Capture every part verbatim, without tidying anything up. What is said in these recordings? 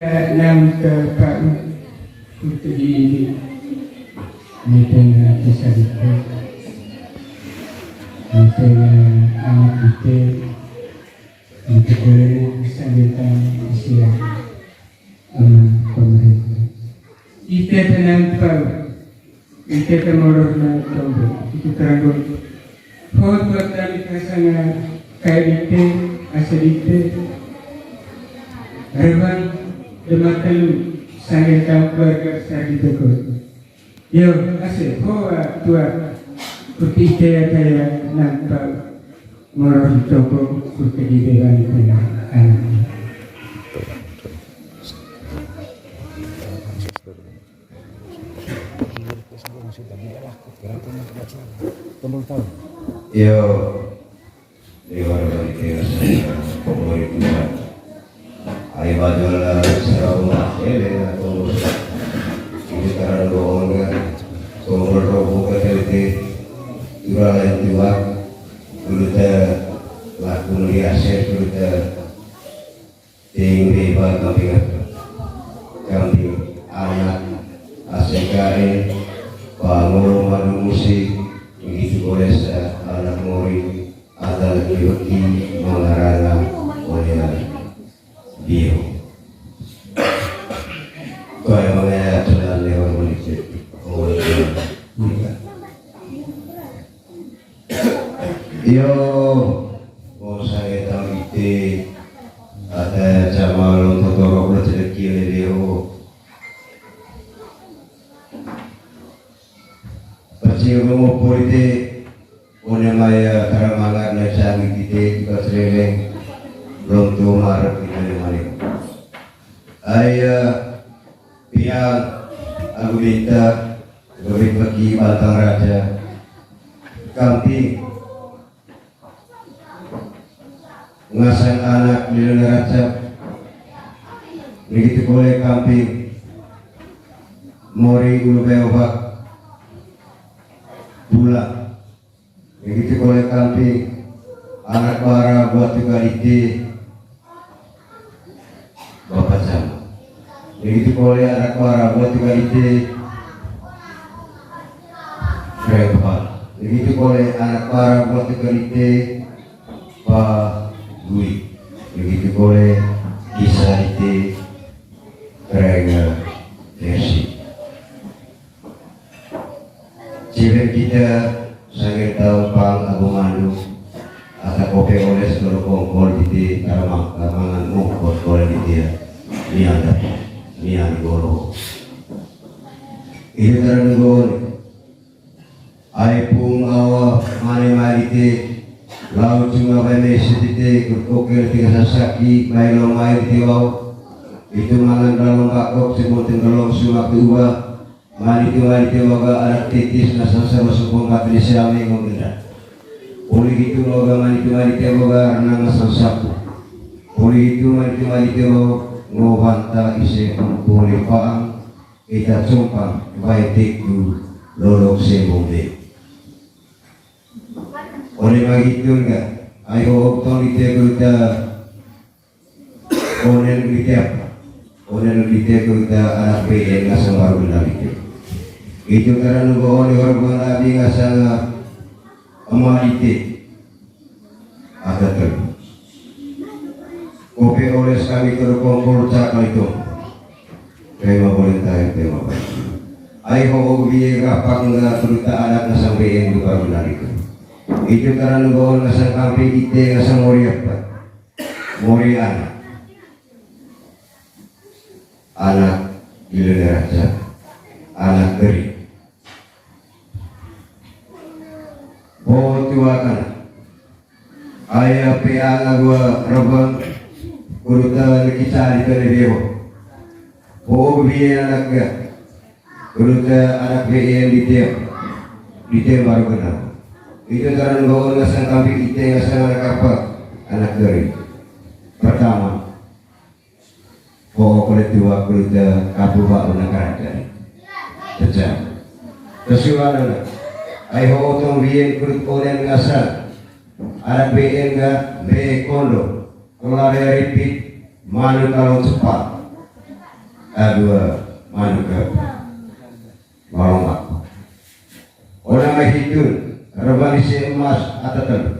Nang ke pa'u, untuk di ini. Ni tengah kisah itu. Ni tengah anak kita. Ni tengah kisah tentang Asia. Ama pemerintah. Ite tenang pa'u. Ite te molor na tombo, ite taranggo. Hot buat kami kasanga kayak ite, asa ite. Reban demat telu, sangge tau keluarga besar di Bogor. Yo, ase, hoa tua, putih ite ya kaya nampak molor di tombo, putih di dewan tengah anak. Iyo, di warung panitia saya, pokoknya Tuhan. Ai bajul, eh, sarau mah, eh, dengan pengurus. Ini karena doang, kan. Pengurus robo K T L T, ura lain tua, dulu teh laku meli aset, dulu teh Ting beba kambing, kambing anak A C K E, pangolo madu musik, begitu boleh sa anak mori, atal kiweki mangarana oleh bio. Kaya mangaya celan lewat menikmati. Oh, iya. Iyo, bosa eta ite, ata jama lon totorok lo cedeki leleo. Pacil mo polite, one maya karamangat na canggih ite, iba seleleng, lon to marep ite mane. Aya, piang, agu minta, lebih pergi bantang raja. Kamping, ngasang anak di lena racap, begitu kole kamping, mori ulu beobak, pulang, begitu kole kamping, anak bara buat juga dite, Bapak Camat. Begitu kole anak bara buat tiga ite. Keren kepala. Begitu kole anak bara buat tiga ite. Pa Dwi. Begitu kole kisah ite. Keren versi. Cewek kita sangir tahu pang abu mandu, ata kope oles koro kongkol titi, tara mang-, mangan mongkol kole titi ya. Nian dapat, nian goro. Ini tara nunggu. Ai pung awa mane mai titi, lau cuma bai mesi titi, kurkokel tiga sasaki, bai lo mai titi wau. Itu mangan dalam bakok, sebutin dalam sumak tuba. Manitu, manitu, moga anak titis na sasa masuk pongkat di siami ngomenda. Poli gitu moga manitu, manitu, moga renang masang sapu. Poli gitu manitu, manitu, moga ngobanta ise poli paang ita cumpang baik tiku lolok semombe. Oleh begitu enggak? Ayo, tong ite berita. Onen lite apa? Onen lite ko ita anak B N ngasang baru benar itu. Itu karena nunggu onen baru benar abi ngasang, eh, emak lite. Ada tuh. Kopi oles kami ke kompor cakal itu. Tema boleh tahu tema apa? Ai ho obi rapak enggak berita anak ngasang B N baru benar itu. Itu karena nunggu onen ngasang kampung ite ngasang mori apa? Mori anak. Anak gila raja. Anak geri. Bo tua kana. Aya pe anak gua rebang. Kuruta leki cari kene bebo. Bo biye anak ga. Kuruta anak biye yang ditem. Ditem baru kenal. Itu taran bawa ngasang kambing ite ngasang anak apa? Anak geri. Pertama, Ho'o kole tua kole te kapu ba una karajaan. Pecah. Kesuanan. Ai ho'o tong wien kulit onen ngasang. Anak B N ga B Kondo. Kelare ripit. Manu kalau cepat. Adua manuk gabah. Lolong aku. Ona mai hitun, reban ise emas ata telu.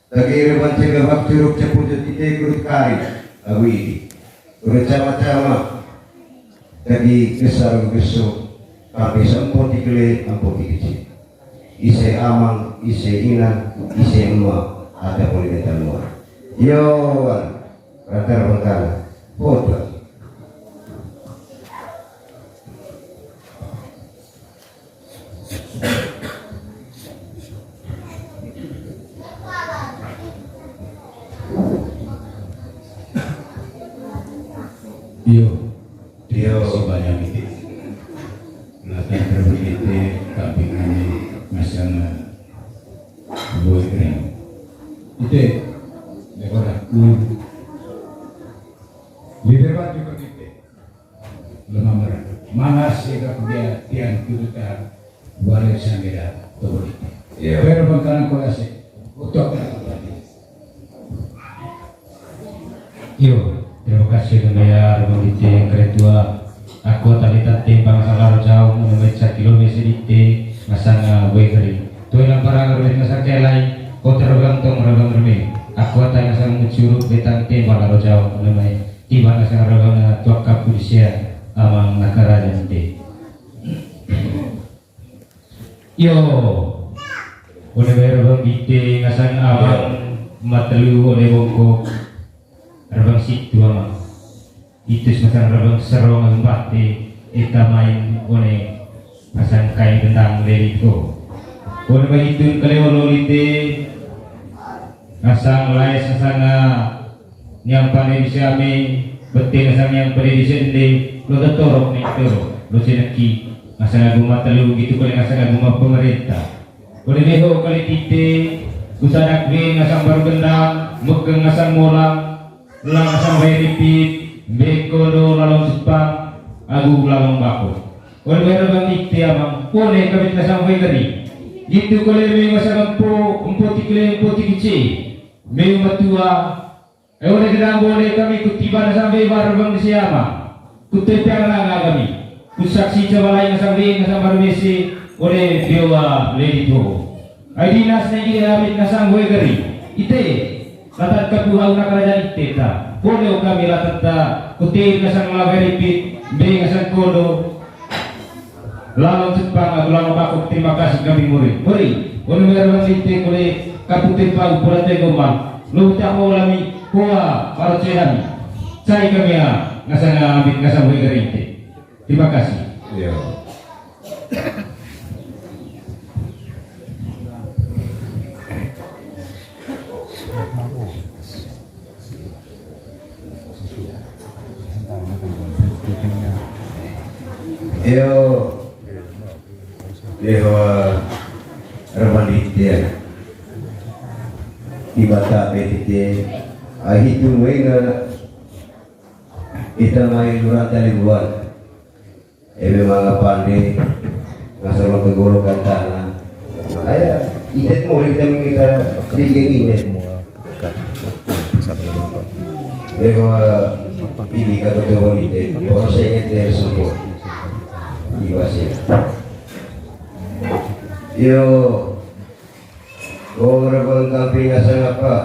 Tagi reban cegabak curuk cepucut ite kurut kari, agu idi. Kurut cama-cama, tagi gesar geso, tapi sempo tikele, ampo tikece. Ise amang, ise inang, ise ema, ata poli mental mua. Yo, wan. Rata bengkala. Foto. Iyo. Iyo. Terima kasih banyak, Miti. Nah, yang terpenting, kambing ini, masalah. Boy keren. Ite, dekor aku. Leader batu kerdite. Lemah merah. Mana sih kak dia tiang tuduta. Balik sangera. Tobol ite. Iya. Pero bangkalan kolase. Utok. Iyo, terima kasih Naya, rumah dite, keretua. Aku tali tante, bangsa laro jauh, menemui sakilo mese dite, masang, ah, gue keri. Tuai lampara ngarumit masang kelai, kotor bang tong rabang reme. Aku tali masang mucuruk, betang temba laro jauh, menemui tiba masang rabang, ah, tuak kapu disia, amang nakaraja dite. Iyo. One mai rebang dite ngasang abang matelu one bongkok. Rebang situ amang. Itus ngasang rebang serong embate eta main one ngasang kai bendang lelit ko. One mai itu kaleolo lite ngasang laes ngasang, ah, Nyang pande dise ame, bete ngasang nyang pande dise ende, lo tetorok ni toro, lo ceneki, ngasang aguma telu gitu kole ngasang aguma pemerintah. Kole beho kali tite, kusadak be ngasang baru gendang, mekeng ngasang molang, lang ngasang bae ripit, beko do lalong Jepang, agu lalong bako. Kole beho bang tite amang, kole kabit ngasang bae geri. Gitu kole me ngasang empo, empo tikile, empo tikice. Me matua, Ewa ne gedang bole kami kutiba na sampe baru bang dise ama. Kutepe anak kami. Kusaksi coba lain ngasang ring ngasang baru bese. Ole biowa lady to. Ai dinas ne gile amit ngasang gue geri. Ite. Latat kapu hau na kerajaan ite ta. Bole o kami latat ta. Kutir ngasang laweri pit. Be ngasang kodo. Lalong Jepang, aku lalong bakok, terima kasih kami muri. Muri, unu merong dite kuli kapute pau pura tegoman. Lu ucap mau lami, hoa, parut sedami. Cai kami ya, ngasang ambit, ngasang wege rinte. Terima kasih. Iya. Iyo, iyo, reman dite. Ibata petite, ahitu wenga, ita mai lurang talibuan. Eme manga pande, ngasang manga gorokan tanah. Aya, itet mo, itet mo kita, sedikit itet. Dewa, ini kata Dewa itet, orang saya ingat dia semua. Iwa sih. Yo, orang bang kamping ngasang apa?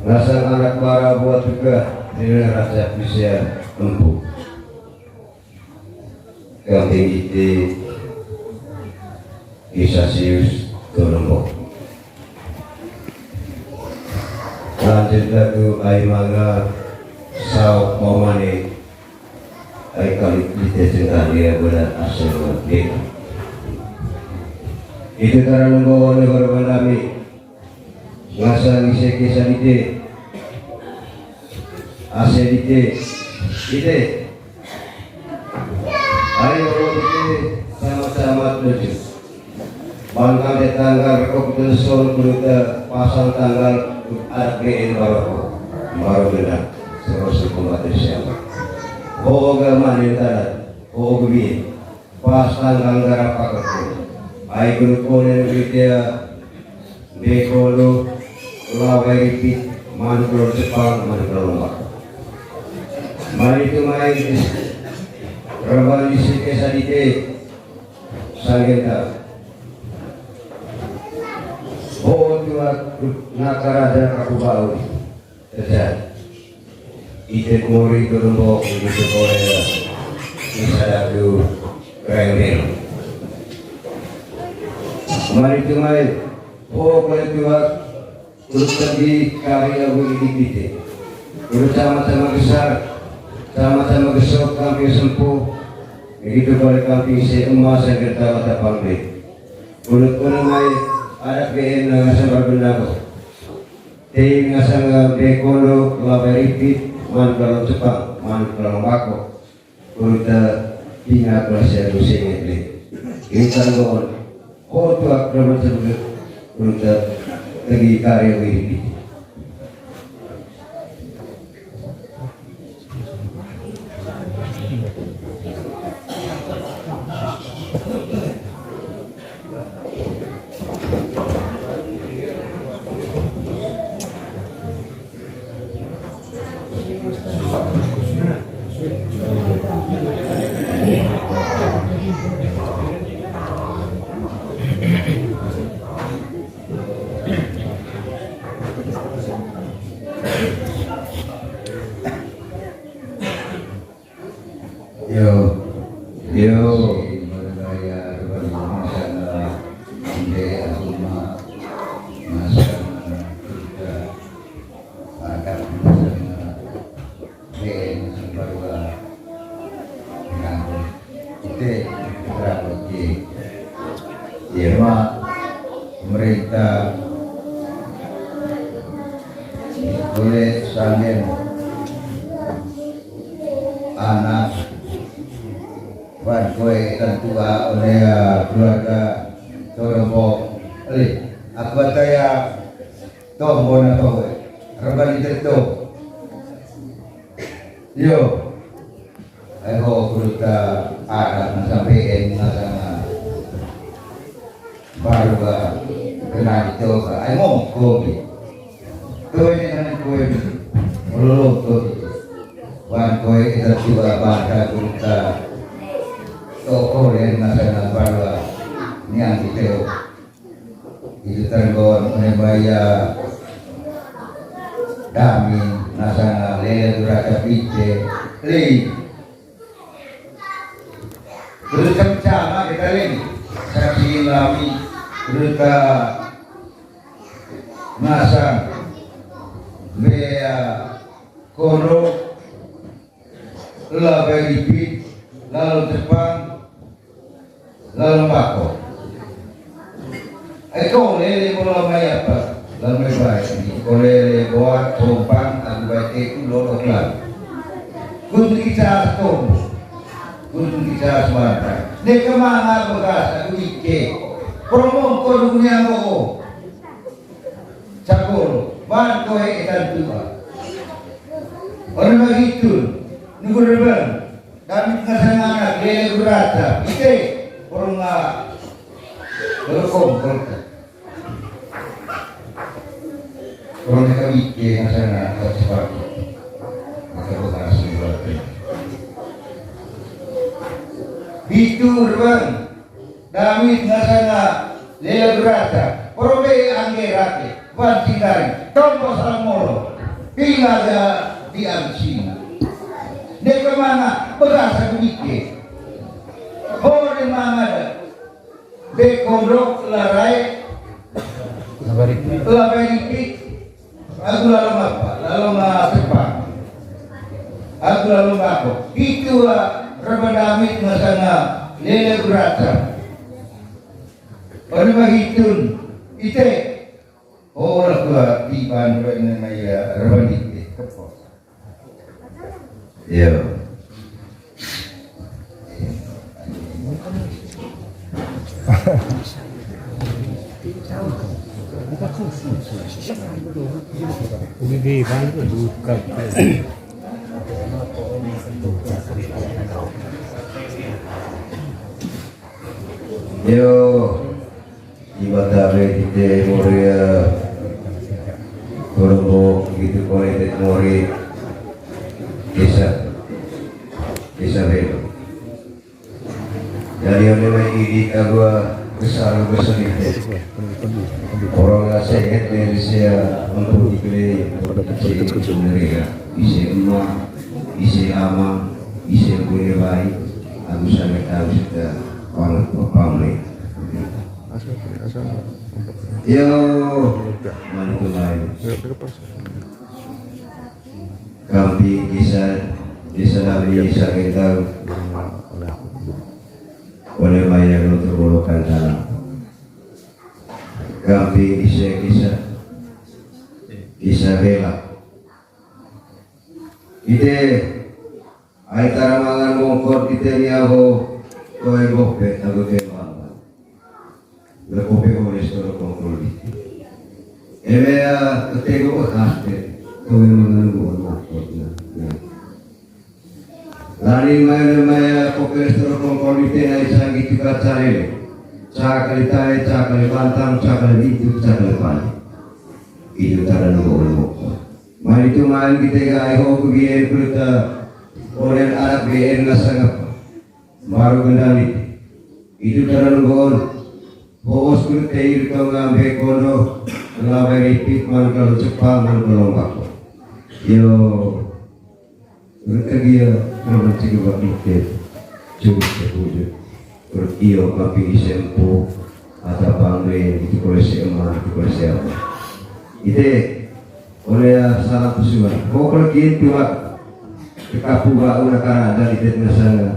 Ngasang anak para buat juga, ini raja bisa empuk. Kambing ite Ignatius Tolombok. Lanjut lagu ai manga sauk mau mane ai kali ite cengkah dia bola asal dia. Itu karena membawa negara pandemi. Ngasang ise kesa dite. Ase dite. Dite. Ayo, dite. Sama-sama tuju. Bangkal de tanggal rekok telson kudu te pasang tanggal adat B N baru. Baru benar. Terus kombate siapa? Hoga manin tanah. Hoga biye. Pas tanggal garap paket. Ai kudu konen dite. Bekolo, lawai ripit, manuk lor Jepang, manuk lor lombak. Mari tu mai, Perwali seke sadite sanggenta. Ho tua nakaraja kakubawi. Tete. Ite kori turun bok gitu kore. Isadaku rengdel. Mari tumai. Ho kore tua. Turut tadi karya wili dipite. Turut sama-sama besar, sama-sama besok kami sempuh. Begitu pada kami se emas yang kita mata pambe. Turut penemai adat B N ngasang berbenda ko. Te ngasang be kondo labai ripit, man kalau Jepang, man kalau bako. Kuruta pinga kuasa dosenget le. Intan gon. Ho tuak raman sebut. Kuruta tegi karya wiripi. Yo, yo, bergaya, bergaya, masalah, ide, agama, masalah, kita, adat, masalah, ben, bergaya, kita, kita, kita, iya, ma, pemerintah, boleh, sanggen, anak, wan koe tentua oleh, ah, keluarga Torobo. Ele, aku ataya Tombo na koe. Rebani teto. Yo. Ai ho kuruta adat na sampe'en na sana. Baru ba kenal itu ba ai mongko bi. Koe dengan koe melolong koe. Wan koe ita coba baca kuruta toko yang na sana baru ba niang kita. Itu tanggon maya dami na sana lele duraka pite. Li. Terus sama kita lagi saksi lami terus ka masa bea kono labai ripit lalu Jepang lalu bako. Eko lele bola mai apa? Lalu mai baik. Eko lele boat pompang aku baik itu lolok lalu. Kuntu kita tombo. Kuntu kita semata. Neka manga bekas aku ike. Promong ko dunia mo. Cakol, ban koe etan tua. Orang begitu, nunggu rebang. Kami pengasaran anak, lele berata, ite, orang nggak berkom, berkom. Orang mereka mikir, masalah, tak cepat. Maka berhasil berarti. Itu, Bang. Dami ngasanga lela berata. Porobe angge rate. Wan tinggal. Tombo salamolo. Pinga ga di angsina. Neka mana berasa demikian. Hore mana ada. Be kodok larai. Labai ripit. Aku lalu apa? Lalu ma sepang. Aku lalu apa? Itu, ah, reba David ngasanga lele berata. Pada mahitun ite. Oh, lah tua tiban reba naya reba ite. Iya. Yo. Iba tabe tite Moria, Colombo, gitu, kole tet Mori. Desa. Desa Belo. Jadi, ane mai idi ka gua besar, gua sedih. Orang nggak sehat, ya, sia, ampun, dikele, sia, neraka, isi emak, isi amang, isi punya bayi, aku sangat tahu sudah orang pamre. Yo, mantu lain. Kampi kisah, kisah Nabi Isa kita. Oleh maya lo terbolokan dalam. Kampi kisah, kisah, kisah bela. Ite, ai tara mangan mongkot ite ni aho, toe bope, tago te mangan. Lepope oleh setor kontrol di. Eme ya, ketego haste, toe mangan mongkot na. Nah. Lani maya, maya, kopi restaurant kongkong di tena isa gitu ka cari. Cakali tae, cakali bantang, cakali itu, cakali pali. Itu tara nunggu ulung. Mari tu main kita ga ai ho ku bien kulit, eh, orang Arab bien nasa ngapa. Baru kendali. Itu tara nunggu. Hoos kulit tei itu ngambe kono. Lawe ripit man kalau Jepang man kalau bako. Yo. Rekagia, roman cigi wak ite, curi sebujut. Rut iyo, mapi isempu, ata pangre, itu kole si eman, itu kole si apa. Ite, oleh salah pesuan. Pokoknya gitu, Wak. Tekapu, Wak, udah karena ada di tetna sana.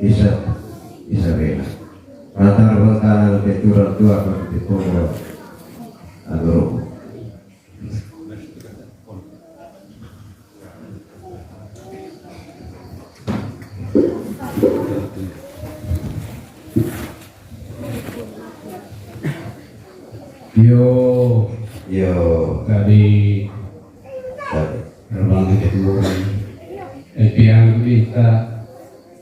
Isa, Isabela. Rata ruang tanah, ite turun tua, kalau ite pokok. Agro. Yo. Yo. Tadi. Tadi. Rabang kita kemuri. Eh, piang kita.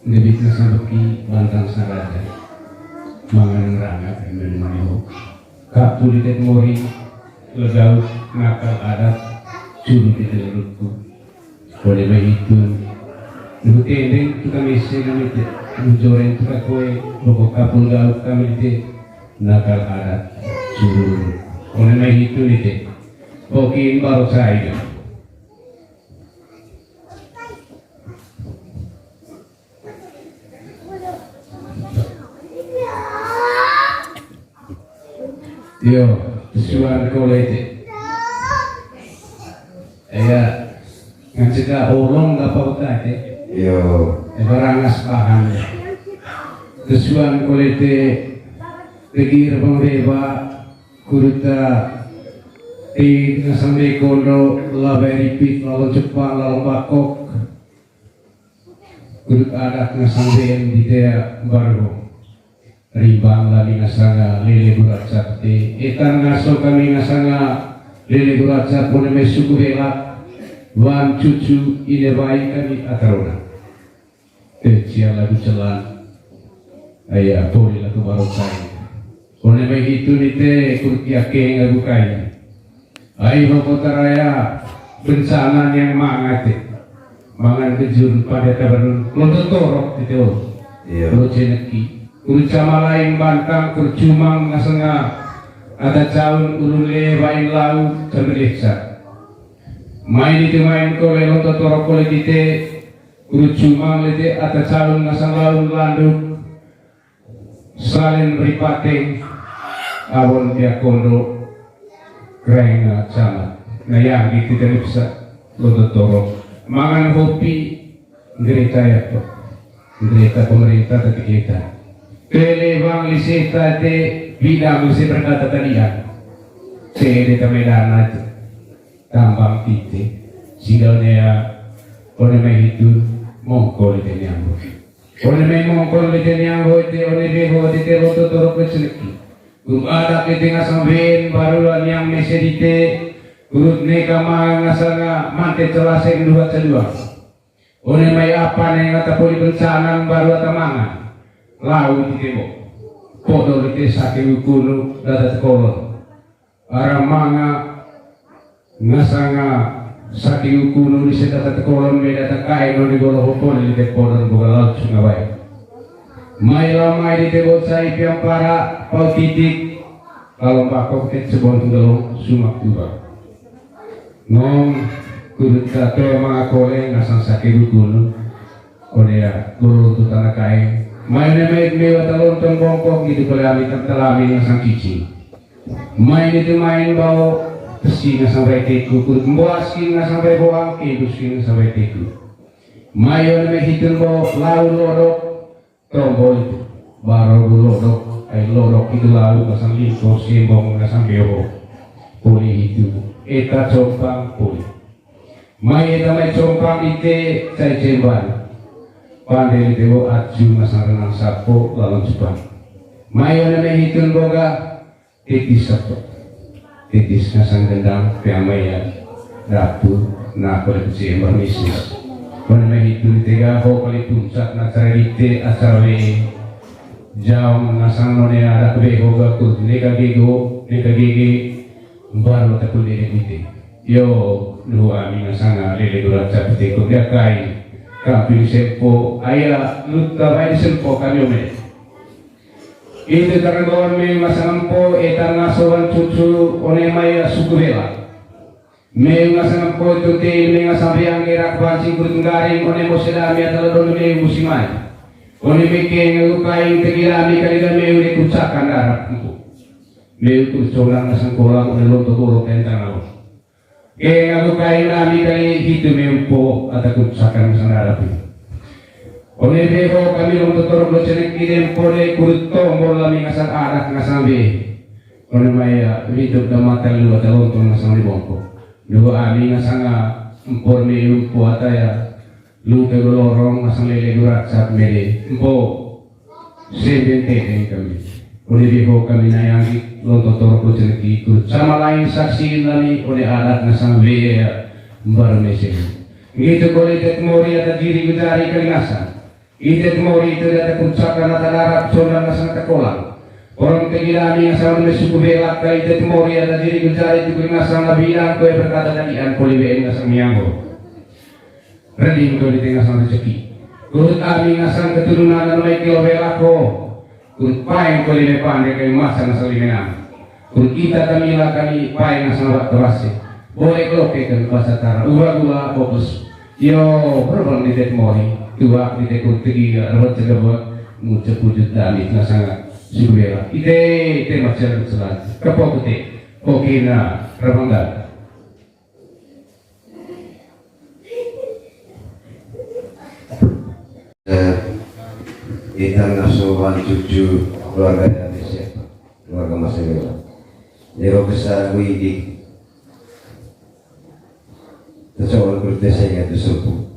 Nggak bisa sampai bantang sarada. Mangan rangap, emen manihok. Kapuli tet mori, legau, nakal adat, curu tet lelutku. Kole mai itu, lu tendeng tu kami sena mite, lu joreng tu kakoe, pokok kapul gauk kami te, nakal adat, curu. Kole mai itu mite, pokin baru saya. Yo, suan kole te. Ega, ngancika orang nggak apa-apa te. Yo. Ega rangas paham ya. Kesuan kole te, tegir pembewa, kuruta, ti ngasang de kondo, labai ripit, lalon Jepang, lalon bakok. Kudut adat ngasang B M di tea baru. Rimbang lami ngasanga lele burak sakti. Etan ngaso kami ngasanga lele burak sat, pone mai suku belak. Wan cucu ine bai kami atarona. Te cia lagu celan. Aya poli lagu barokai. Pone mai hitu ni te kurki ake ngagu kai. Ai boko taraya bencana niang manga te. Mangan kejur pada tabarun. Londo torok gitu. Iya. Lo ceneki. Kuru cama lain bantang, kuru cumang ngasanga. Ada caun ulun le wain lau kemeleca. Main itu main kole londo torok kole dite. Kuru cumang lete ata caun ngasang laun landuk. Salin ripateng, awon pia kondo, keraina camat. Na yang di tita nipsa, londo toro. Mangan hopi, ngereta ya to. Ngereta pemerintah tadi kita. Tele bang liseta te, bidang lise berkata tadian. Tele tamedana itu. Tambang tite. Sidonea, kone mai hitu, mongko lite nyambo. One mai mongkol lete niang hoite, one be hoite te londo torok le ceneki. Guru adat lete ngasang ben, baru la niang mese dite, guru neka ma ngasanga mante celase dua celua. One mai apa ne ngata poli bencanang baru ata mangan. Lau tite bo. Podo lete sake ukunu dada tekolon. Ara manga ngasanga sati ukunu di setata tekolon meda takae no di golo hopon di tepodon boga laut sunga bae. Mai lamai di tebo cai piampara pau titik, lalo bakok et sebon tunggalong sumak tua. Ngong kudut katoe manga kole ngasang sake dukun. One ya, golo tu tanah kae. Mai ne mai mewa talon ton bongkok gitu kole ami tak talami ngasang cici. Mai ne tu main bao tesi ngasang bae teku, kudut mboas kin ngasang bae boang, kebus kin ngasang bae teku. Mai one mai hitun bao lau lodok, tombol itu, baro lodok, ai lodok itu lalu ngasang lingko, sembong ngasang beho. Poli itu, eta compang poli. Mai eta mai compang ite cai cemban. Pande ite wo acu ngasang renang sapo lawan cupang. Mai one mai hitun boga, tetis sapo. Tetis ngasang gendang, pea mai ya. Dapur, na kole kecil, permisis. One mai hitun tega ho kali puncak na acara ite, acara we. Jaong ngasang none adat beho ga kut, neka gego, neka gege, mbaru takun lele ite. Yo, nuhu ami ngasang lele durat capite kut dia kai. Kamping sempo, aya, luta bae sempo kami ome. Ite taranggawan me ngasang empo, eta ngaso wan cucu, one mai ya suku bela. Meu ngasang empo itu te, me ngasang riang gerak bancing kudut nggaring, one mo sedami atala done meu musimai. One meke ngalukai tegilami kalida meu de kucakan darap empo. Meu kucolang ngasang kolang, one lonto bolo tentang alo. Ke ngalukai nami kali hitu meu empo, ata kucakan ngasang darap itu. One beho kami lonto torok lo cenek kide empo de kudut tombol lami ngasang adak ngasang be. One mai ya, hidup da mata lu ata lontong ngasang di bongko. Dua ami ngasang a, empor me empo ata ya, lu te lorong ngasang lele durat sat mede. Empo, seben tete kami. One beho kami nayang di lonto torok lo ceneki kut. Sama lain saksi lami, one adat ngasang be ya, mbar mese. Gitu kole tet mori ata jiri gejari kali ngasang. Ite temori ite data kucakan ata darat sonda ngasang takolang. Orang tegila ami ngasang me suku belak ka ite temori ata jiri gejari tu kuri ngasang na bilang kue berkata tadian koli B M ngasang mianggo. Reding koli te ngasang rezeki. Kudut ami ngasang keturunan anu mai kilo belak ho. Kudut paeng koli me pande kai masa ngasang limenang. Kudut ita tamila kami paeng ngasang wak terase. Boleh keloke kan bahasa Tara. Ura gula fokus. Yo, berbang di tet mori, tuak di tekun tegi, rebet segabut, mucuk wujud dami tengah sangat, sibela. Ite, ite macam selan, kepok ite, kokina, rebang dan. Eh, ita ngasuh wan cucu keluarga Indonesia, keluarga Masewela. Nero besar widi. Tesoal berdesengan tersebut.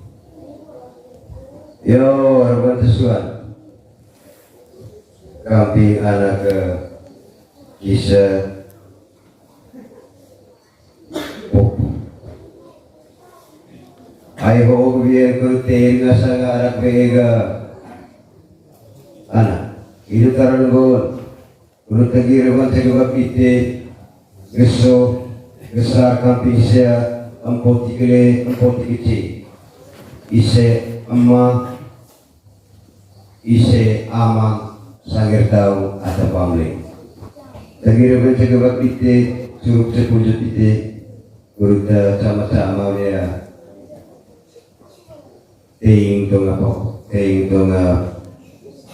Yo, harapan tesuan. Kambing anak ke kisah pop. Ai ho biar kerten ngasang arak bega anak. Itu taran gon. Menurut tagi rewan tagi bab ite, geso, gesar kamping sia, empo tikele, empo tikece. Ise ema, ise ama, sangir tau, ata pamle. Tagi rewan tagi bab ite, curuk sepunjut ite, guru ta cama-cama ya. Teing tonga pok, teing tonga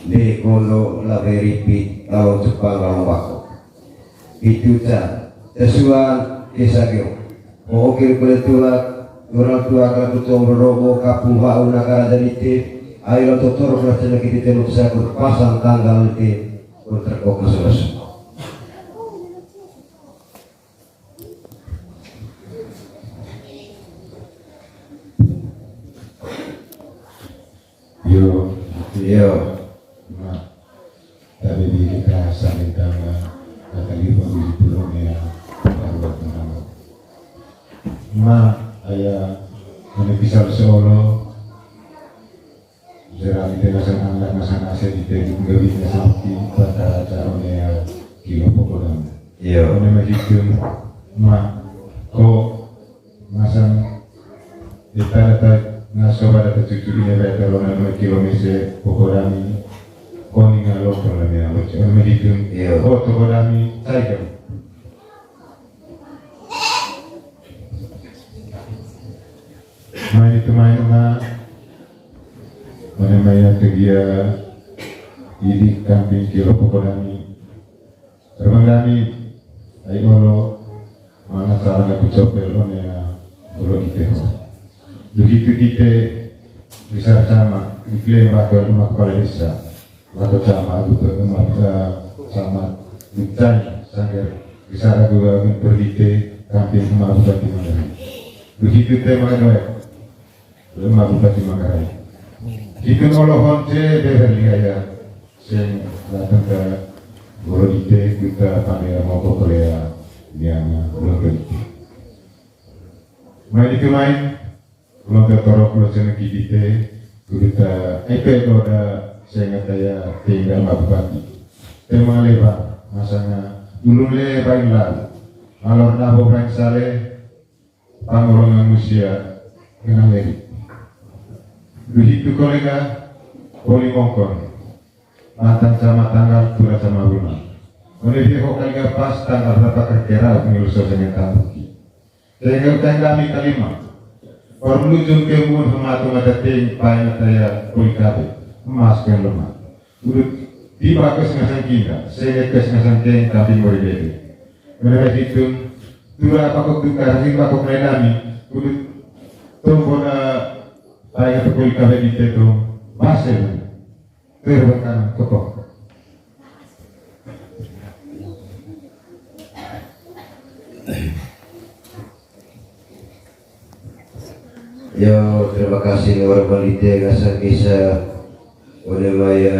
be kondo la be ripit, lawan Jepang, lawan bako. Itu ca, tesuan, kisah geo. Mo okir kule tuak, orang tuak la tutuang berobo, kapung wau na karaja nite, ayo la totor kula cena kiti temu kisah berpasang tanggal nite, berterkok masuk-masuk. Yo, yo. Ma, tapi di kita saling tama, kata di pemilik pulau ya, baru bertemu. Ma, aya, ini bisa solo. Jerami te ngasang anak, ngasang ase di te, gabit ngasang ti, bantara cara mea, kilo pokok dam. Iya. One mah hitung, ma, ko, ngasang, ita data, ngaso ba data cucu ini, ba ita lona, lona kilo mese, pokok dam ini. Koninga lompo na mea loce. Eme hitun. Iya. Oh, toko dami, cai kan. Mai ditu mai na. Mana mai na tegia. Idi kamping kilo poko dami. Remang dami, ai olo, mana salah aku copel one ya, olo dite ho. Begitu dite, bisa sama, ikle batu aku mak kepala desa, batu sama, aku tuh emak, eh, sama, dicai, sangger, bisa aku, aku berdite, kamping sama aku batu mana. Begitu te maka doa. Lemah Bupati Manggarai. Kita molohon ce beber liaya. Seng datang ke Goro Dite kita panggil mau ke Korea yang belum berhenti. Main itu main, belum tertorok, belum seneng kita, kita, eh, pe doda, seng kataya, tinggal Lemah Bupati. Tema lebar, masanya, ulun lebar lalu. Alor nabo bain sale, pangolongan musia kena leri. Duhitu kolega, poli mongkon. Mantan sama tanggal, tura sama bulan. One dia ho kaliga pas tanggal berapa kira-kira, pengurus sosengnya tambuki. Kaliga utang kami kalima. Perlu jungke mun hematu mata ting, pai mata ya, poli kabe. Emas kan lemah. Udut tiba kes ngasang kinda, senge kes ngasang keng tapi mori dede. Menara hitun, tura pakok tukar, rimba kok menami, udut tombona, pai kata koi kabe di teto, basel, terbekan kepok. Yo, terima kasih luar Balite ngasang kisah One Maya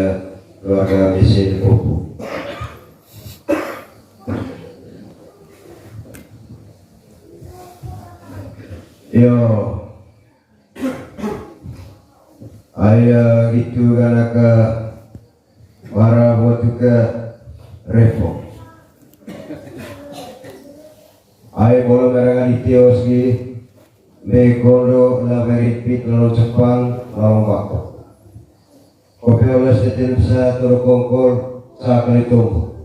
keluarga Mesin Pupu. Yo, aya gitu kanaka para botuka refo. Ai bolo merangan itios gi, me kondo la meripit lalo Jepang, lalo bako. Kopi olas teten sa toro kongkol, sa kali tombo.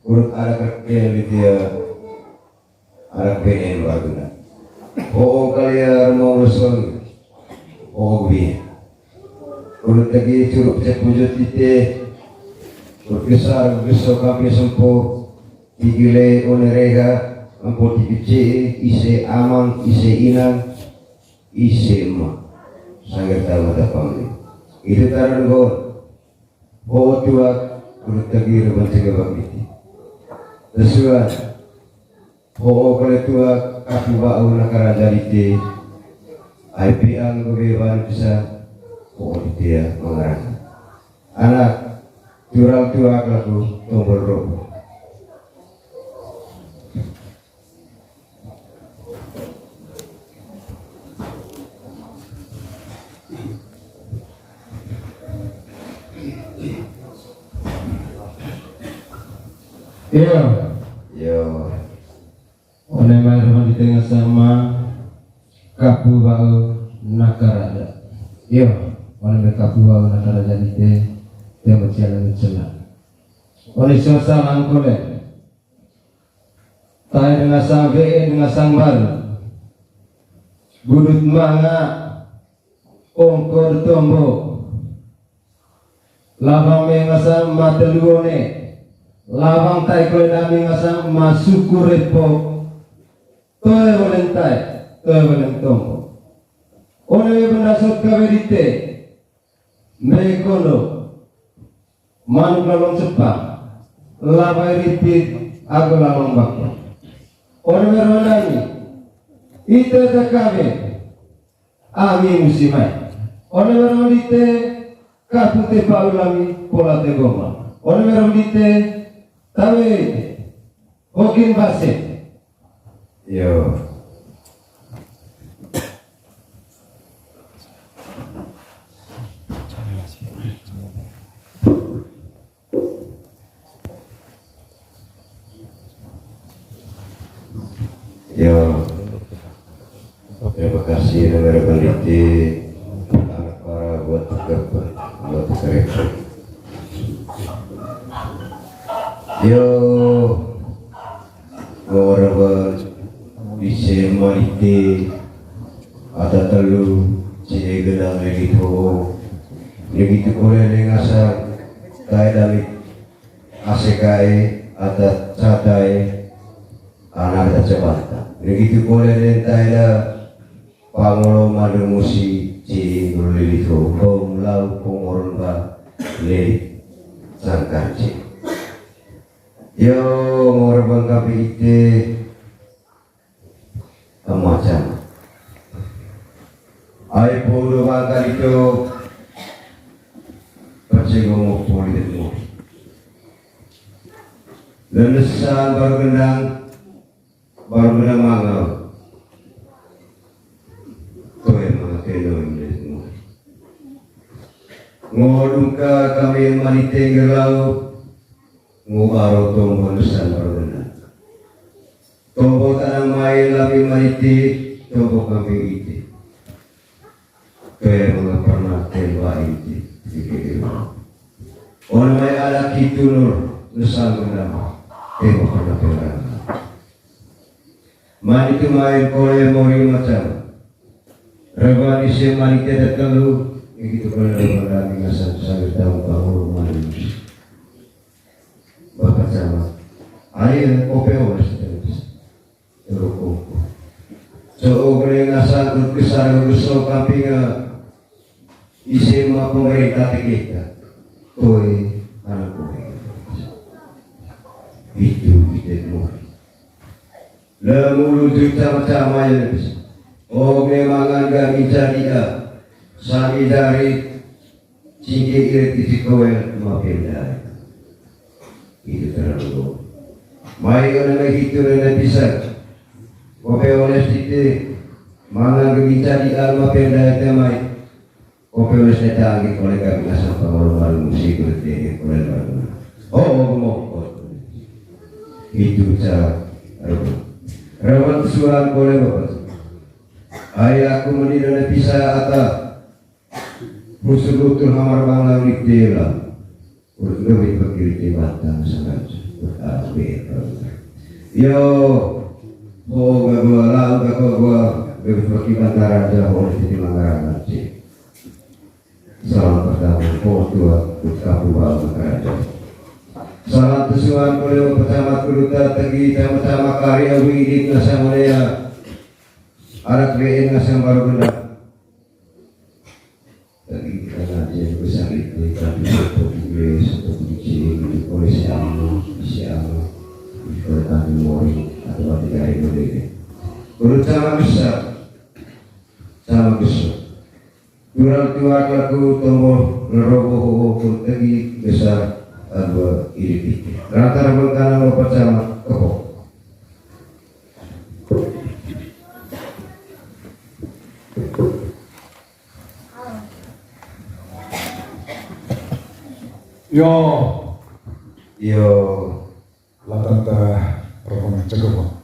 Urut anak rekel itia, anak benen baguna. Oo kalia rumah urusan, oo gubie. Urut tegi curuk cepujut ite, urut gesar geso kampi sempo, Tigile one reha, ampo tigi cee, ise amang, ise inang, ise ema. Sanggar tama tapang. Itu taran gon. Ho tuak, urut tagi reban cegabak miti. Tesuan. Ho kale tuak, aku bau nakara jadi te. Ai piang bebe ban bisa. Ho ditia mangarang. Anak, turang tuak laku tombol robo. Iya. Iya. One mai rumah di tengah sama, kapu bau nakaraja. Iyo, one mai kapu bau nakaraja di te, te maciala ngecela. One sosa langkole. Tai dengan sang ve'e dengan sang baru. Budut manga, ongkor tombo. Labang me ngasang ma telu one. Labang tai kole dami ngasang ma suku repo. Toe weleng tai, toe weleng tombo. One me benda sot kawe dite. Me kondo. Manuk lalong sepa. Labai ripit, ago lalong bako. One me ronani. Ite takawe. Ami musimai. One warang dite, kapute pa ulami, pola te goma. One warang dite, tawe, hokin base. Yo. Yo, terima kasih negara peneliti, anak para buat kerja, buat kerja. Yo, ngorban ise malite ata telu, cine genang lagi tuh. Lagi tuh kole dengan asal kayak dari asekae ata catae anak ata cebanta. Lagi tuh kole dengan taela pangolo madu musi cili ngulu lili tuh. Bom lau pomoron ba lili sangkarci. Yo, ngorban kape ite. Amacam. Ai podo bangka dito. Pacego mo poli dan mo. Lenesan baru gendang, baru gendang mangau. Toe mangau teno ini mo. Ngolungka kami yang maniteng gelau. Ngubaro tombo nusan barguna. Tombo tanang mai lami maniti, tombo kambing iti. Kaya manga pernah tembak iti, pikir. Ona mai anak itu nur, nusan bernama, tembak pernah tembak. Maniti mai kole mori macam. Reban ise maniti ada telu, yang gitu kole reban kami ngasang sambil tahu bahwa maniti. Bapak Camat. Ayo, kopi oles terus. Terus kopi. So, oke, ngasang ke besar, ke besar, tapi nggak isi sama pemerintah kita. Koi, anak koi. Itu kita mau. Lemulu juta macam aja bisa. Oke, mangan gak minta dia. Sami dari Singke irit isi kowel mapendai. Itu terlalu. Mai ona mai hitu rena bisa. Kope oles tite. Mangan geminca di alma pendai te mai. Kope oles tete angin oleh kami asal pangolong malu musik oleh tene oleh malu. Oh, oh, oh, oh. Itu cara. Rawan suara boleh bapak. Ayah aku menilai bisa ata. Musuh lutur hamar bangla witela. Urut gawit bakil te batang sangat. Urut abe. Yo. Ho gagua lau gagua gua. Gawit baki bantara aja ho di sini mangaran aja. Salam pertama ho tua. Utkapu bau mangaran aja. Salam tusuan kole pecamat kuduta tegi tama-tama karya widit nasamulea. Arak W N nasam baru benar. Tapi karena dia besar itu, tapi satu dia, satu kunci, oleh siapa, siapa, kalau kami mori, atau tidak ada deh. Kalau cara besar, cara besar. Kurang tua kelaku tombol, lerobo, hoho, pun tegi, besar, abah, iri, piti. Rata, rata, kanan, lopat, sama, kepok. Yo. Yo. Latanta rohona cegewak.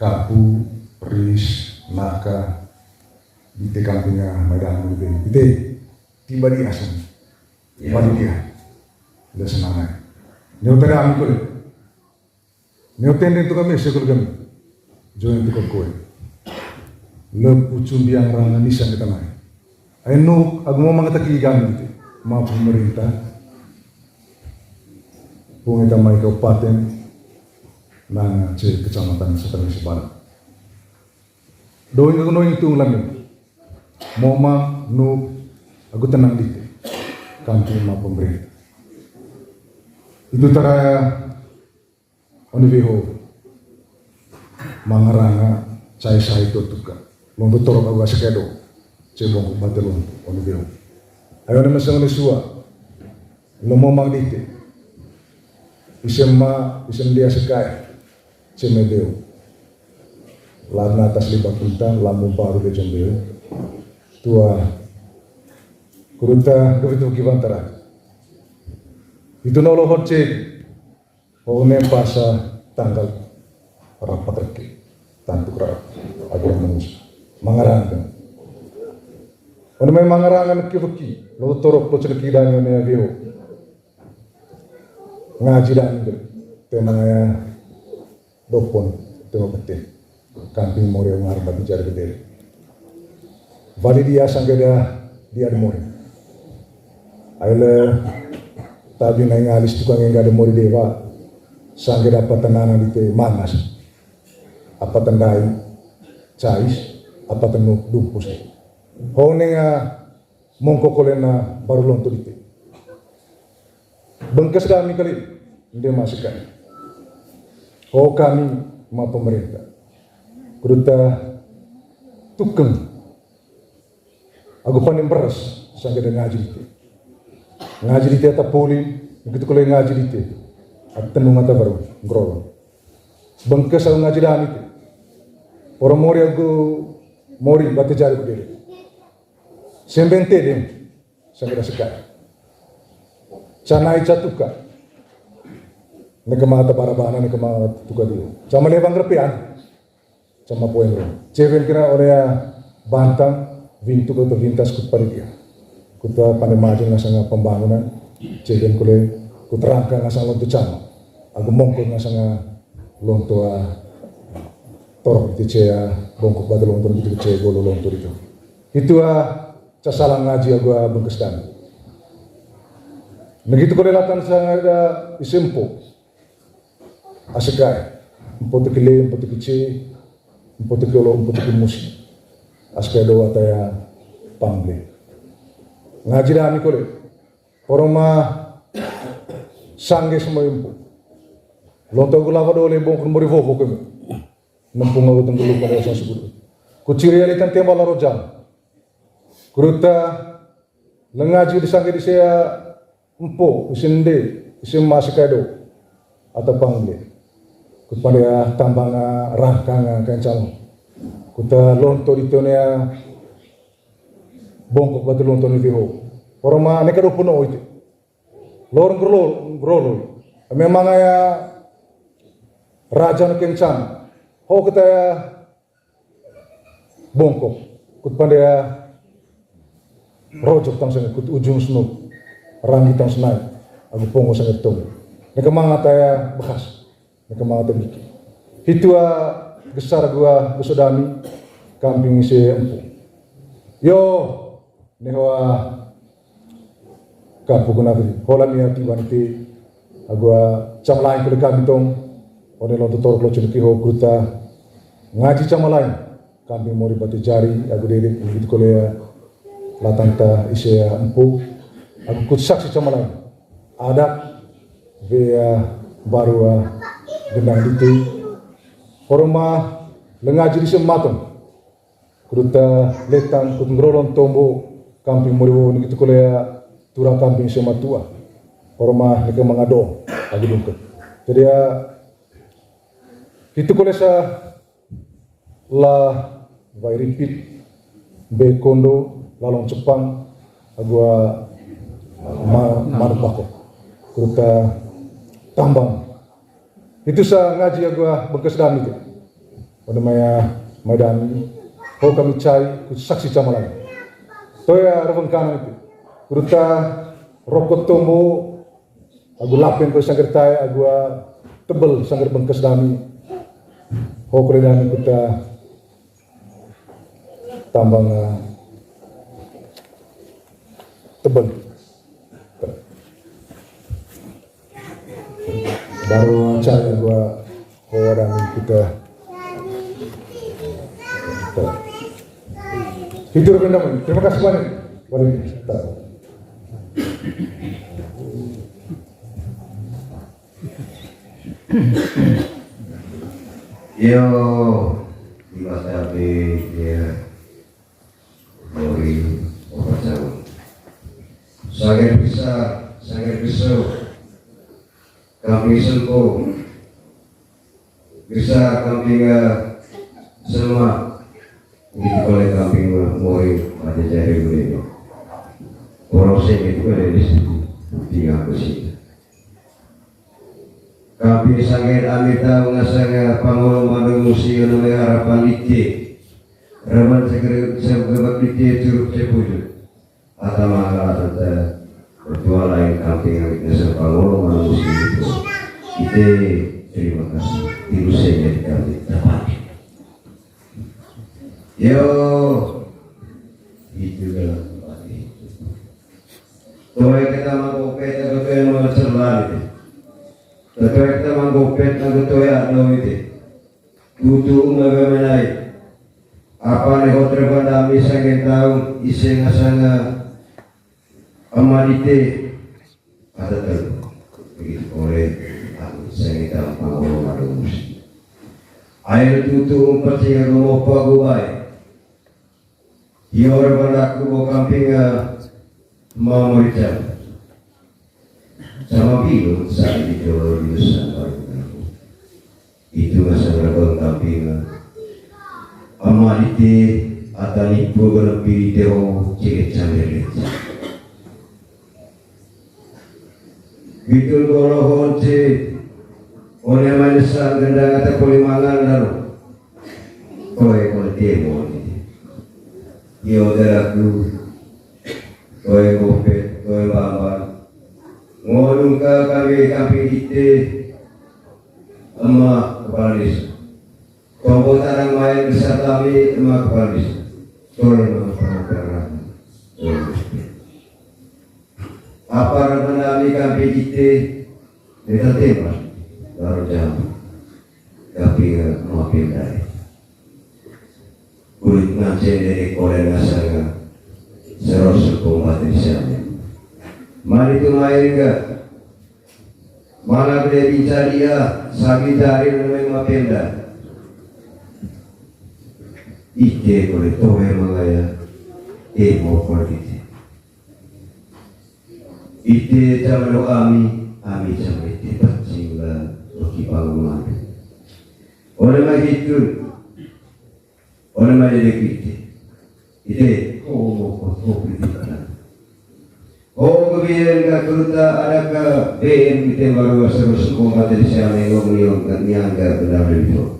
Kapu, ris, naka, bite kampinga, maidan mulu beni. Bite, tiba di asam. Tiba di dia. Udah senang aja. Nyoba dah, aku. Neo tenden tu kami, sekol kami. Join tu kami. Lepu cumbiang ranga nisan kita mai. Ayo nuk, aku mau mangata ki kami gitu. Maaf pemerintah. Pung kita mai kabupaten. Nang C kecamatan Sutang Sebarat. Doing aku doing tu lami. Moma, nuk, aku tenang dite. Kanti ma pemerintah. Itu tara Oni beho. Mangaranga, cai sai to tuka. Londo torok awa sekedo. Cebong bate londo, oni beho. Ayo na masang ni sua. Lomo mang dite. Isem ma, isem dia sekai. Ceme beho. Lana atas liba kunta, lamu baru de jom beho. Tua. Kuruta, kuruta kibantara. Itu nolo hot cek. Pokoknya pas tanggal rapat reki, tantu rapat, aku manusia mangarangkan. Ono mai mangarangkan ki beki, lo torok lo cedeki dani ono ya vio. Ngaji dami, tema ya, dopon, tema penting. Kamping mori ngar batu jari gede. Wali dia sangge da dia de mori. Aile tabi nai ngalis tukang enggak de mori dewa. Sangge da apa tanana di te mangas. Apa tandai cais, apa tenu dumpus. Honenga mongko kolena baru lonto dite. Bengkes dami kali, nde masuk kami. Oh, kami ma pemerintah. Kuduta tukeng. Agu panen beras, sangge da ngaji dite. Ngaji dite ata poli, gitu kole ngaji dite. Ata tenung ata baru, ngrolo. Bengkes agu ngaji dami te. Poro mori agu mori batu jari gede. Sembente deh, sangge da sekai. Canai catuka. Neka mata barabana, neka mata tuka dulu. Sama lewang repean. Sama poin ro. Cewen kena oleh bantang, wintu ke vintas kut paridia. Kuta pandai maju ngasanga pembangunan. Cewen kule kuterangka ngasanga lonto cama. Agu mongko ngasanga lonto, ah, torok di cea, bongkok batu lonto di cea, golo lonto di. Itu, ah, casalang ngaji agu, ah, bengkes dan. Begitu kole latan sangada isempo. Asekai. Empo teki le, empo teki ce, empo teki olo, empo teki musi. Asekai do ataya pamble. Ngaji dami kole. Oroma sangge semua empo. Lonto gula wado le bongkon mori wowo kemi. Nempung agu tenggelu pada sang suku. Kuciri alitan tembala rojang. Kuruta lengaji di sangge di sea empo, isin de, isin masih kado. Atau pangge. Kupada tambang rangkang kencang. Kuta lonto di tonea bongkok batu lonto ni viho. Oroma neka do puno itu. Lorong gerolo, gerolo. Memang aya raja no kencang. Ho kita ya bongkok. Kut pandai ya rojok tang sana, kut ujung senu. Ranggi tang senai. Agu pongo sana tong. Neka mangata ya bekas. Neka mangata biki. Hitua gesar gua gesodami. Kamping isi empu. Yo. Nehoa kapu kuna fili. Hola nia tiwan ti agua cam lain kuli kami tong. One lonto torok lo culuki ho kuta. Ngaji cam lain. Kami mori batu jari, agu dedik, gitu kole ya. Latanta ise ya empu. Agu kut saksi cam lain. Adat, vea, barua, gendang diti. Horma, lengaji di sematong. Kuduta letang kut ngrolon tombo kamping moriwo ni gitu kolea turang kamping sema tua. Oroma neke mangado agi dungkut. Jadi ya gitu kole sa la wai ripit be kondo lalong cepang agua ma manuk bako. Kuduta tambang. Itu sa ngaji agu ah bengkes dami tu. Pada maya mai dami, ho kami cai, ku saksi camalan. Toya rebengkana itu. Kuduta rokok tombo, agu lapen ko sangger tai, agu ah tebel sangger bengkes dami. Ho kore dami kuta tambang, ah, tebel. Baru cari gua orang kita. Itu rekan. Terima kasih banyak. Balik. Yo, di mata B, ya. Mori, opat tahun. Sagar bisa, sagar bisa. Kami sengko. Bisa kami ga selma. Ini boleh kami mori, pada jari boleh. Orang saya itu ada di situ. Tinggal ke situ. Kapi sanget ami tau ngasanga pangolo madu musi ono me harapan ite. Reman segere segebak ite curup cepuju. Atama ala tante bertua Lain kami yang biasa pangolo manusia itu. Ite, terima kasih. Tiru saya jadi kami dapat. Yo, itu dalam tempat itu. Toe kita manggopet, atau toe mangacerlan itu. Toe kita manggopet, atau toe ado itu. Tutu uma bemenai. Apa ne hotre bandami sangen taung, ise ngasanga ama dite. Ada telu. Begitu oleh aku, sangen taung pangolo manusia. Air tutu umpat sehingga gemopo aku baik. Iyo, ora balaku bo kampinga, eh, mamorica. Sama bilu, sa di jolo di nusa baru aku. Itu masa ora bo kampinga, eh. Ama dite, ata nipu, berempi dite ho, ceket candere. Bitul bolo honce, one manesa gendang ata poli mangan lalu. Koe kole temo ni. Iyo daraku, koe kopet, koe bamban. Ngonung ka kami, kami ite, ema kepala desa. Tombo tanang main besar kami, ema kepala desa. Koe ema kepala desa. Apa remen ami kampi ite, neta tema, baru jam, kampi, eh, makin dari. Kulit ngancen dari kolen ngasanga, seros suku mati di sana. Mari tu main ga, mana beli bincang dia, sagi dari nama mapenda. Ite boleh tohe mangaya, eh, mau politik. Ite camano ami, ami camano ite, paccing la bagi bangunan. One mai hitu, one mai dedek ite. Ite, ho moko, ho pitikan. Ho kebiyen ka keruta ada ka B M ite baru seru suku mati di sana ngom niang ka niang ka benar itu.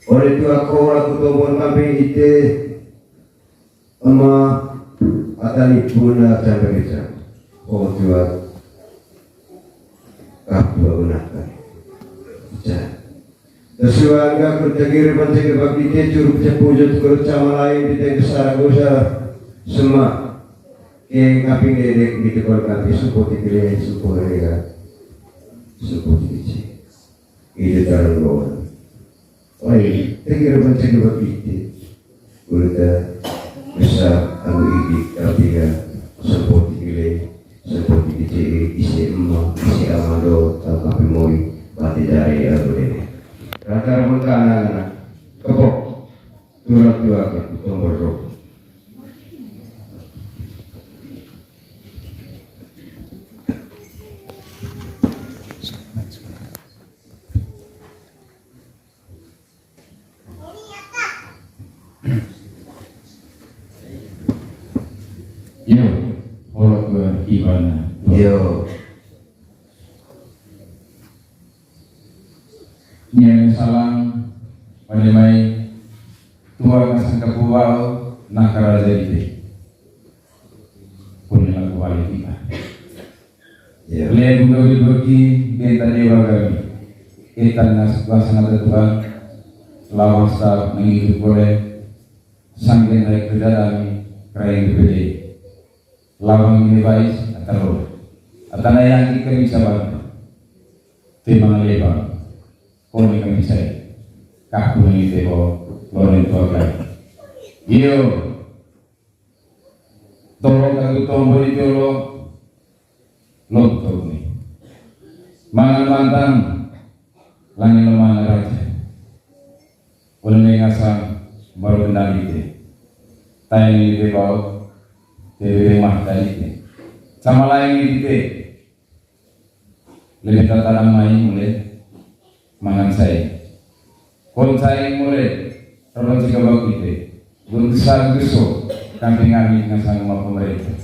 Oleh tua kora kutobon kamping ite, Ema, ata ni puna canda bicara. Oh, Tuhan. Kapua gunakan. Ca. Sesuai angka kerja kiri pancing kebak ite, curu pecah pujut, kerut sama lain, di tengke Saragosa, Semak. Ke kaping dedek, di tekol kapi, supo tikile, supo rega. Supo tikici. Ide tarang doang. Oi, tengger mencegah bapite. Ulta bisa anu idik artinya sempoti gile, sempoti kecil, isi ema, isi amado, tau kapi moi, mati dari aku deh. Rata mengkana anak kepok, turun tua ke tombol rok. Yo, olo ke ibana. Yo. Nian salang, pada mai, tua ngasang kapual, nakara jadi deh. Punya lagu balik kita. Iya. Lebu gawi bagi, benta dewa gawi. Etan nas kuasa ngata Tuhan. Lawas ta mengitu kole. Sanggen rai kerja kami, rai B P D. Lawang ini bais, ataro. Atana yang kita bisa bantu. Tema lebang. Kone kami saya. Kaku ini tebo, loren tua. Iyo. Tolong kami tombol itu lo. Lontok ni. Mangan mantang. Langit lo mangan raja. Ulun ngasang baru kendali te. Tayang ini bebau. Bebe mah tadi te. Sama lain ini te. Lebih tatanam main mulai mangan saya. Kon saya mulai rawan jika bau ite. Gun besar geso kami ngami ngasang rumah pemerintah.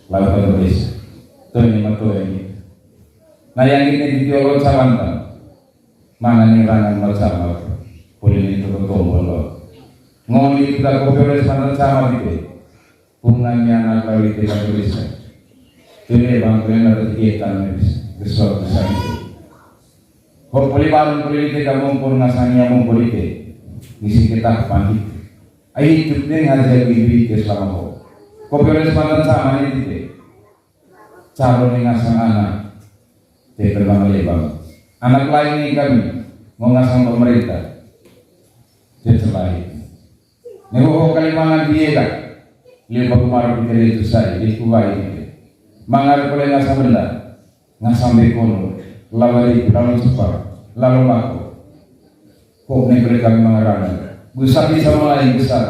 Lalu kan desa. Tuh ini mah tuh ini. Nah yang ini di Tiolo Cawanta. Mangan ini rangan macam apa. Boleh itu ke tombol lo. Ngoni kita kopi oleh sana sama di. Pungannya anak kali tidak tulisan. Tele bang kena tadi kita nangis. Besok besar itu. Kok boleh baru boleh kita kamu pun ngasangnya mau boleh te. Ngisi kita panit. Ai hidup deh ngajar bibit ke selama ho. Kok boleh sematan sama ini te. Calon yang ngasang anak. Te terbang lebang. Anak lain ini kami mau ngasang pemerintah. Te terlahir. Nego ho kali mangan dia dah. Liu paku maru kita itu sai, di kuwai ini. Mangar boleh ngasang benda. Ngasang bekono, lawari, lalu cepat, lalu mako. Kok ne boleh kami mangarana. Gusa bisa mulai besar,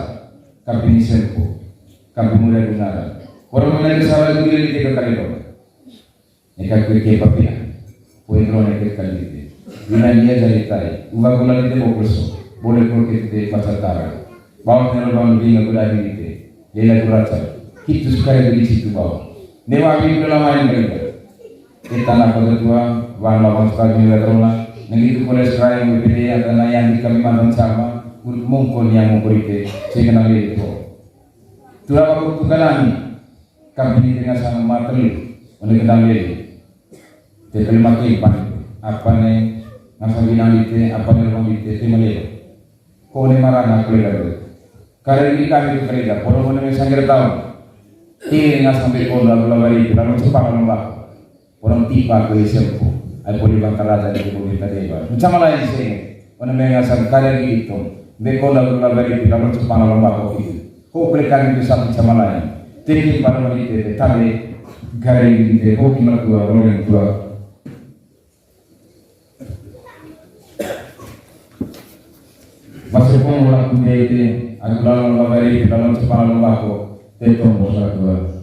kami ini sempo, kami muda dengar. Orang mana besar lagi diri kita kali dong. Neka kue ke papia, kue drone ke kali diri. Bila dia jadi tai, uga gula kita bokroso, boleh kue kita baca tara. Bawah ne lubang lebih nggak gula diri kita. Lela guraca, hitu sekali di situ bawah. Dewa abi pernah main kali. Kita nak kota tua, wan lawan stadion Letrona, negitu kole serai B P D atau nayang di kami mantan sama, urut mongkon yang mongkon ite, saya kenal itu. Tua waktu tukalan, kami di tengah sama matel, oleh kenal itu. Dia kali mati, pan, apa nih, ngasa bilang ite, apa nih, rumah ite, terima dia. Kone marana kolega tu. Kare di kami tu kolega, polo mone me sangger taon. Tiri ngasang bekono lagu lawari tu, lalu cepang lomba. Orang tipa ke sempo. Ai poli bang karaja di poli tadi ba. Macam lain sih. Mone me ngasang kare di itu. Bekono lagu lawari tu, lalu cepang lomba kopi. Ko kolega itu sama lain. Tiri pada wanita tadi. Kare di itu, kopi mertua, orang tua. Masuk pun ulah kuda itu, aku dalam lawari, dalam cepang lomba ko, tetong bos aku.